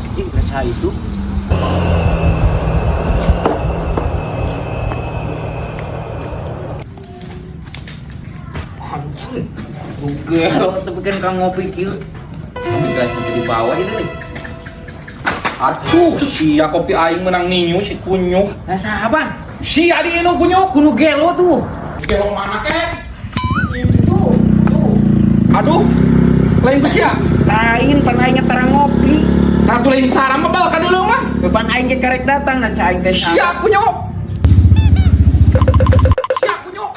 Anjing rasa itu. Anjing. Gelo tapi kan kang ngopi kieu. Kami gelas nanti dibawa itu nih. Aduh, sia kopi aing menang ninyu si kunyuk. Nah, sahabat, Sia di inu kunyuk. kudu gelo tuh. Gelo mana kek? Tuh, tuh. Aduh, lain ku sia. Lain pan aing terang ngopi. Tah tuh lain cara mah bal ka dulu mah. Beban aing ge karek datang dan aing teh. Sia kunyuk. Sia kunyuk.